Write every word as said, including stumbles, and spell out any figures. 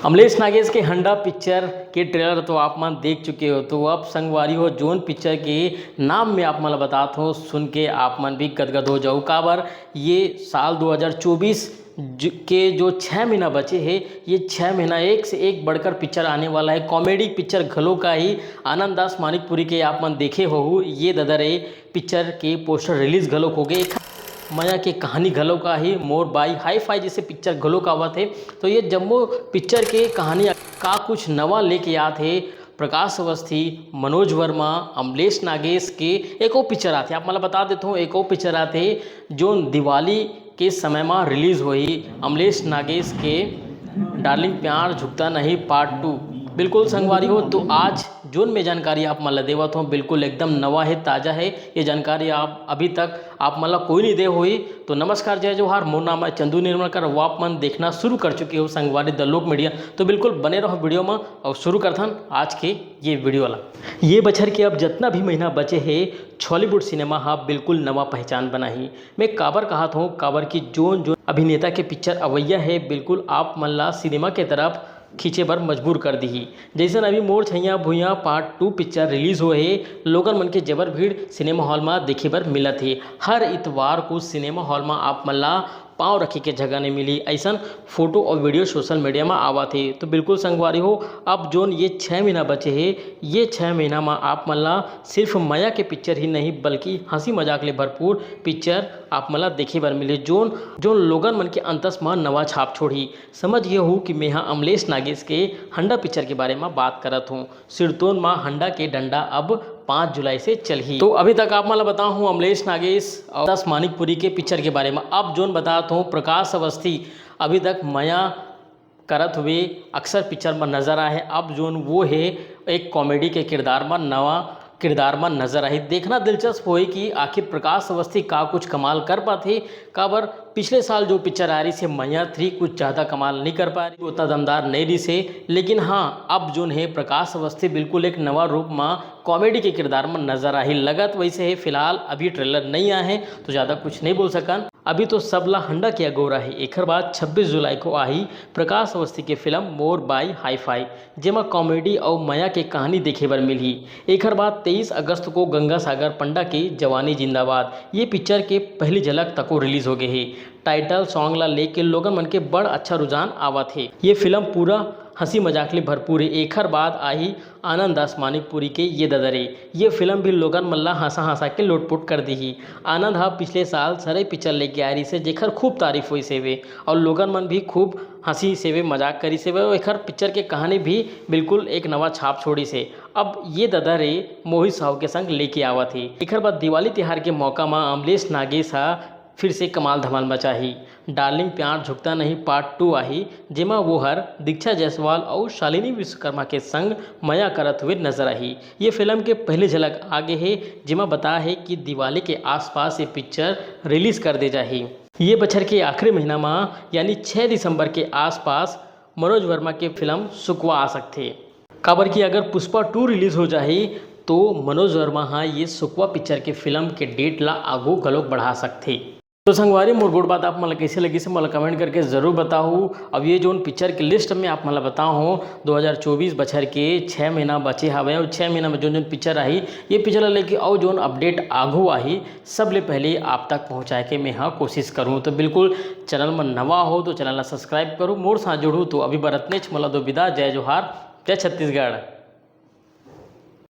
अमलेश नागेश के हंडा पिक्चर के ट्रेलर तो आप मन देख चुके हो, तो अब संगवारी हो, जोन पिक्चर के नाम में आप मन ला बतात हो, सुन के आप मन भी गदगद हो जाओ। काबर ये साल दो हज़ार चौबीस ज-, के जो छः महीना बचे हे, ये छः महीना एक से एक बढ़कर पिक्चर आने वाला है। कॉमेडी पिक्चर घलो का ही आनंद दास मानिकपुरी के आप मन देखे हो, ये ददा रे पिक्चर के पोस्टर रिलीज घलो हो गए। मया के कहानी घलो का ही मोर बाई हाई फाई जैसे पिक्चर घलो का आवत है। तो ये जम्मो पिक्चर के कहानी का कुछ नवा लेके आत है। प्रकाश अवस्थी, मनोज वर्मा, अमलेश नागेश के एको पिक्चर आते, आप मतलब बता देता हूँ, एको पिक्चर आते जो दिवाली के समय में रिलीज होही अमलेश नागेश के डार्लिंग प्यार झुकता नहीं पार्ट टू। बिल्कुल संगवारी हो, तो आज जोन मैं जानकारी आप मन ला देवत हूँ, बिल्कुल एकदम नवा है, ताज़ा है। ये जानकारी आप अभी तक आप मन ला कोई नहीं दे होही। तो नमस्कार, जय जोहार, मोर नाम है चंदू निर्मलकर। वो आप मन देखना शुरू कर चुके हो संगवारी द लोक मीडिया। तो बिल्कुल बने रहो वीडियो में और शुरू करथन आज के ये वीडियो ला। ये बछर के अब जितना भी महीना बचे हे, छॉलीवुड सिनेमा हा बिल्कुल नवा पहचान बनाही। मैं काबर कहत हूँ, काबर कि जोन जोन अभिनेता के पिक्चर अवैया है, बिल्कुल आप मन ला सिनेमा के तरफ खींचे बर मजबूर कर दिही। जैसन अभी मोर छैया भुइया पार्ट टू पिक्चर रिलीज हुए हे, लोगन मन के जबर भीड़ सिनेमा हॉल में देखे बर मिलत हे। हर इतवार को सिनेमा हॉल में आप मन ला पाँव रखे के जगह नहीं मिली, ऐसन फोटो और वीडियो सोशल मीडिया में आवत हे। तो बिल्कुल संगवारी हो, अब जोन ये छः महीना बचे हे, ये छः महीना में आप मन ला सिर्फ मया के पिक्चर ही नहीं, बल्कि हंसी मजाक ले भरपूर पिक्चर आप मन ला देखे बर मिले, जोन जोन लोगन मन के अंतस में नवा छाप छोड़ही। समझ गए हो कि मैं हा अमलेश नागेश के हंडा पिक्चर के बारे में बात करत हूँ। सिरतोन माँ हंडा के डंडा अब पाँच जुलाई से चलही। तो अभी तक आप मन ला बताऊँ हूँ अमलेश नागेश और दास मानिकपुरी के पिक्चर के बारे में। अब जोन बतात हूँ, प्रकाश अवस्थी अभी तक मया करत हुए अक्सर पिक्चर में नजर आए हे। अब जोन वो है एक कॉमेडी के किरदार में, नवा किरदार में नजर आही। देखना दिलचस्प होही कि आखिर प्रकाश अवस्थी का कुछ कमाल कर पाथे। काबर पिछले साल जो पिक्चर आ रही से मया थ्री कुछ ज़्यादा कमाल नहीं कर पा रही, उतना दमदार नहीं रही से। लेकिन हाँ, अब जोन है प्रकाश अवस्थी बिल्कुल एक नवा रूप में कॉमेडी के किरदार में नजर आही। लगत वैसे है, फिलहाल अभी ट्रेलर नहीं आए हैं तो ज़्यादा कुछ नहीं बोल सकन। अभी तो सबला हंडा के अगोरा है। एखर बाद छब्बीस जुलाई को आही प्रकाश अवस्थी के फिल्म मोर बाई हाई फाई, जेमा कॉमेडी अउ मया के कहानी देखे बर मिलही। एखर बाद तेईस अगस्त को गंगा सागर पंडा के जवानी जिंदाबाद, ये पिक्चर के पहली झलक तको रिलीज हो गए हे। टाइटल सॉन्ग ला लेके लोगन मन के बड़ अच्छा रुझान आवत हे। ये फिल्म पूरा हंसी मजाक ले भरपूर हे। एखर बाद आही आनंद दास मानिकपुरी के ये ददा रे। ये फिल्म भी लोगन मन ला हंसा हंसा के लोटपोट कर दिही। आनंद हा पिछले साल सरई पिक्चर लेके आए रहिस हे, जेखर खूब तारीफ होइस हेवे और लोगन मन भी खूब हंसी सेवे, मजाक करिस हेवे। एखर पिक्चर के कहानी भी बिल्कुल एक नवा छाप छोड़िस हे। अब ये ददा रे मोहित साहू के संग लेके आवत हे। एखर बाद दिवाली तिहार के मौका मा अमलेश नागेश हा फिर से कमाल धमाल मचाही। डार्लिंग प्यार झुकता नहीं पार्ट टू आही, जेमा वो हर दीक्षा जायसवाल अउ शालिनी विश्वकर्मा के संग मया करत हुए नजर आही। ये फिल्म के पहली झलक आगे हे, जेमा बता हे कि दिवाली के आसपास ये पिक्चर रिलीज कर दे जाही। ये बछर के आखिरी महीना मा यानी छः दिसंबर के आसपास मनोज वर्मा के फिल्म सुकवा आ सकथे। काबर कि अगर पुष्पा टू रिलीज हो जाही तो मनोज वर्मा हा ये सुकवा पिक्चर के फिल्म के डेट ला आगू घलोक बढ़ा सकथे। तो संगवारी, मोर गोठ बात आप मन ला कइसे लगिस हे, मोला कमेंट करके जरूर बताहू। अब ये जोन पिक्चर के लिस्ट में आप मन ला बताहूँ, दो हज़ार चौबीस बछर के छः महीना बचे हवे और छः महीना में जोन जोन पिक्चर आही, ये पिक्चर ला लेके अउ जोन अपडेट आगू आही, सबले पहले आप तक पहुँचाए के मैं हा कोशिश करूँ। तो बिल्कुल चैनल में नवा हो तो चैनल ला सब्सक्राइब करूँ, मोर साथ जुड़ू। तो अभी बर अतनेच, मोला दो विदा, जय जोहार, जय छत्तीसगढ़।